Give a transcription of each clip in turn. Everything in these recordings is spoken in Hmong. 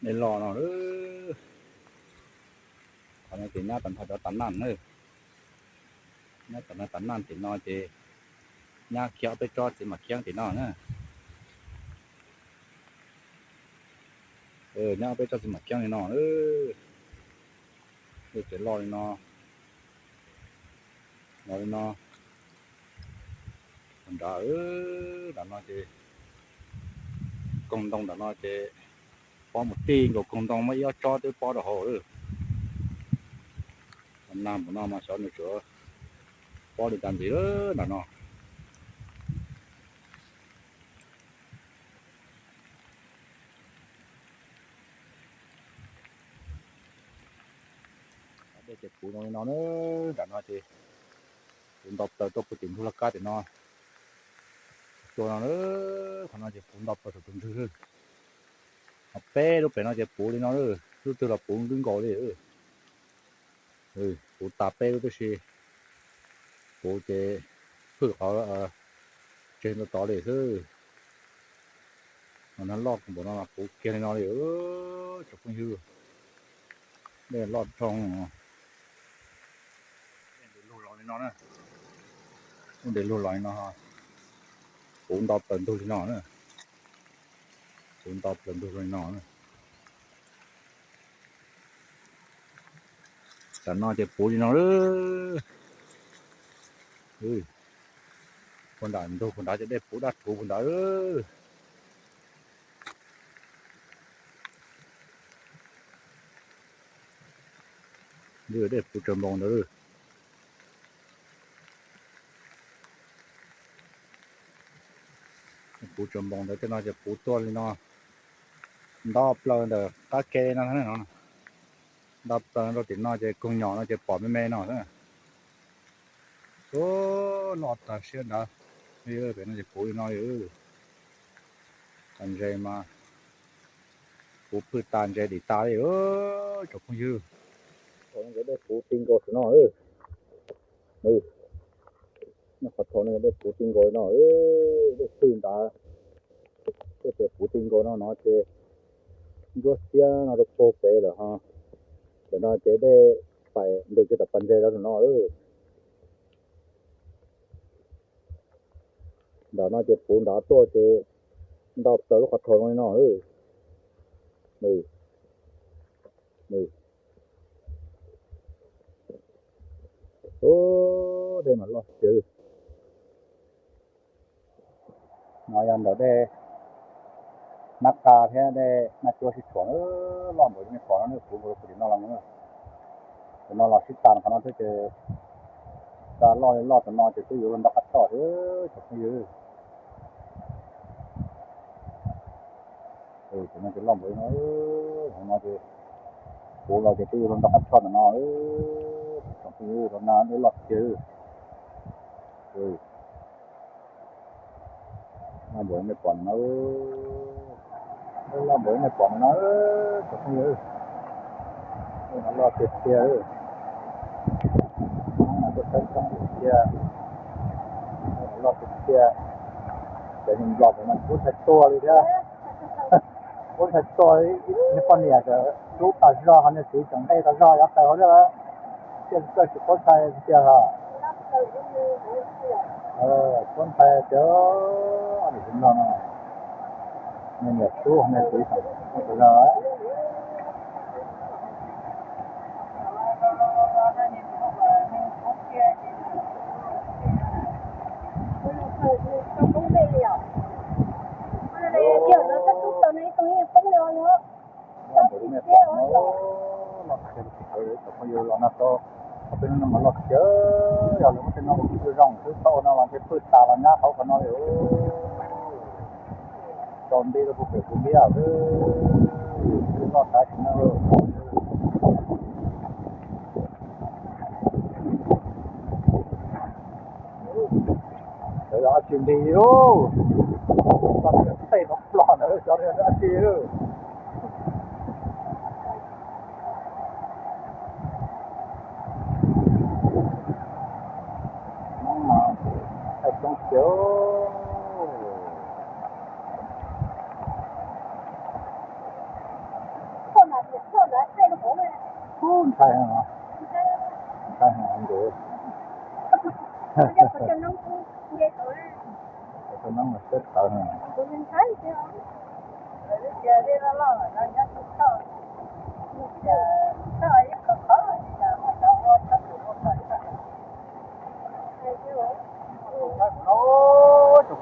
Dej loj no, qhov no ces nyab tag nrho cov tas naj na. Nyab tag nrho tas naj tim no ces nyab khiav ob peb tsob txiv mam khiav tim no na. Nyab ob peb tsob txiv mam khiav li no. Dej tseem loj li no, los li no. Nram, nram no ces koog ntoo nram no ces pob mus tij nkaus koog ntoo muaj ib ob tsob twb pob rau hauv. Nag npaum no mas xyov nws tsuas pob li cas ntxiv nram no. Dej ces puv zoo li no na, nram no ces puv nto plaws tuaj puag tim ntug laj kab tim no. Tua no, qhov no ces puv nto plaws saum tus ntug. Ho peb lub pem no ces puv li no, lub twg los puv nkaus li. Puv tas peb lub tib si, puv ces phwj qhov tseg rau tod li xwb. Ho nag loj npaum no mas puv kiag li no li tsoom phooj ywg. Dej loj dhau. Lub ntev lug los li no, puv nto plaws ntug li no na. Puv nto plaws ntug li no. Tam no ces puv li no. Puag nram ntug puag nrad ces dej puv daj rhuv puag nrad. Dej puv tsaws npoos ntawd. Puv tsaws npoos ntawd, tej no ces puv tuaj li no. Nto plaws ntawm qab ke no, nto plaws rau tim no ces koog nyom no ces pom me me no xwb. Loj tas siab ntawd. Pem no ces puv li no li. Tas ntses mas puv phwj tas ntses dim tas li tsoom phooj ywg. Dej puv ti nkaus saum no. Qhov thaum no dej puv ti nkaus no, dej phwj ntawd. Dej tias puv ti nkaus no no ces ntsuab xiab no rau puag pem lawm ho. Ntawm no ces dej pais ntws kiag tom pas ntses rau no. Ntawm no ces puv nrad tuaj ces nto plaws lub qhov thaum zoo li no. Dej mas loj tiag. No yog ntawm dej Nab Qa thiab dej Nab Cuab sib tshuam, loj npaum li nej pom no, puv nkaus rau tim no los. Tim no los sib tas qhov no xwb ces, tas loj li loj tim no ces twb yuav luag nto qab toj xwb tsoom phooj ywg. Tim no ces loj npaum li no, hauv no ces puv los ces twb yuav luag nto qab toj ntawm no. Tsoom phooj ywg, rau nag dej loj tiag. Loj npaum li nej pom no, loj npaum li nej pom no, tsoom phooj ywg. Dej no loj tiag tiag. Hnub no tuaj saib coob tiag tiag. Dej no loj tiag tiag. Cov neeg Nplog no mas kub ntshai tuag li thiab. Kub ntshai tuag, niag poj niam tseem rub tas zog, ho niag txiv tseem nqes tas zog, yav tas hauv thiab. Tiaj txawj tsis paub ntshai tiag os. Paub ntshai tiag, niam Nplog no, niag niam tub niag txiv tseem nqes tas zog. Loj npaum li nej pom no, loj tiag tiag, tsoom phooj ywg, los nag tau ob peb hnub no mas loj tiag, yog lawv muab tej no los kuj zoo xwb, tau no mas ntshe pwj tas los nyab hauv qhov no li. Tso nti rau puag pem kuv ntiab xwb, loj tas sim neej. Cov yog dab tsi nti lauj, tej no ploj ntawd cov yog dab tsi lauj. Hnub no thaij coob tiag. Ntshai heev, ntshai heev nkaus. Tus noob mas siab tawv heev. Tsoom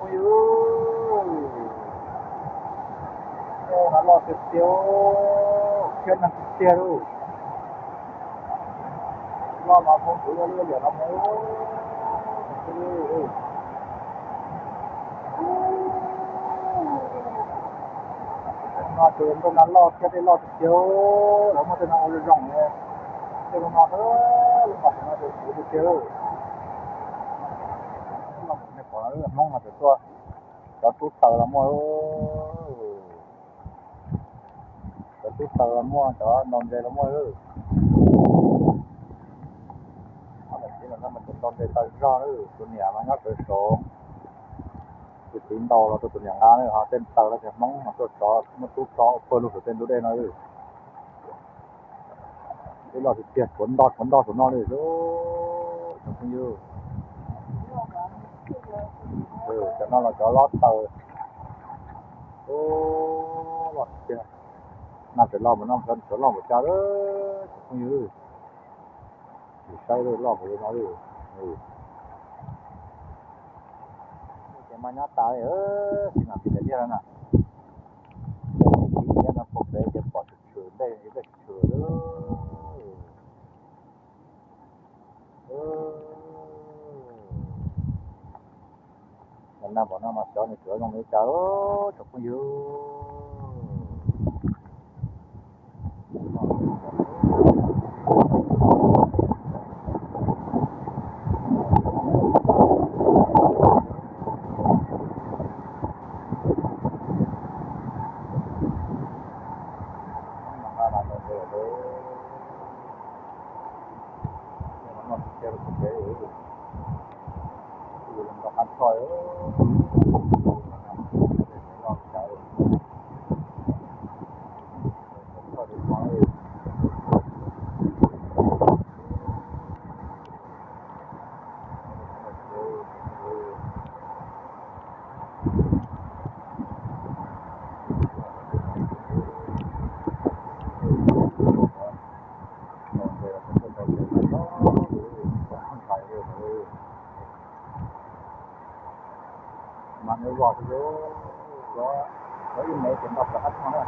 phooj ywg, no loj tiag tiag, khiab neeg tiag tiag lauj. Loj mas hmoo kuv ua liaj liam no mus. No tus nroj no loj thiab dej loj tiag tiag, lawv muab tej no ua zoo zoo ne. Tej no no, lub pas no tus kuv tiag tiag. Nej pom Hmoob no tseem tuaj, cov rub taws los muaj, cov rub taws los muaj, cov ntaus ntses los muaj. Ob niam txiv no mas tseem ntaus ntses tag zog, tus niam mas nyob sawv saud, tus txiv ntaus los rau tus niam nqa, ho tej taws los ces Hmoob mas tuaj tsov, muab rub tsov pawg lug saum tej ntug dej no. Dej loj tiag tiag, tshuav nto tshuav nto saum no li. Tsoom phooj ywg, cov no los cov lob taws, loj tiag tiag. Nag pem los mas no tshuav loj npaum cas, tsoom phooj ywg. Saib loj npaum li no li. Ces mas nyob tas li, tsis mam tiv daim liaj no na. Tiv liaj no pom pem ces pom tshwm tshwm dej, dej tshwm tshwm. Nag pom no mas xyov nws tsuav zoo li cas, tsoom phooj ywg. Mas nws vos, ib mev ces nto plaws qab tshoob na.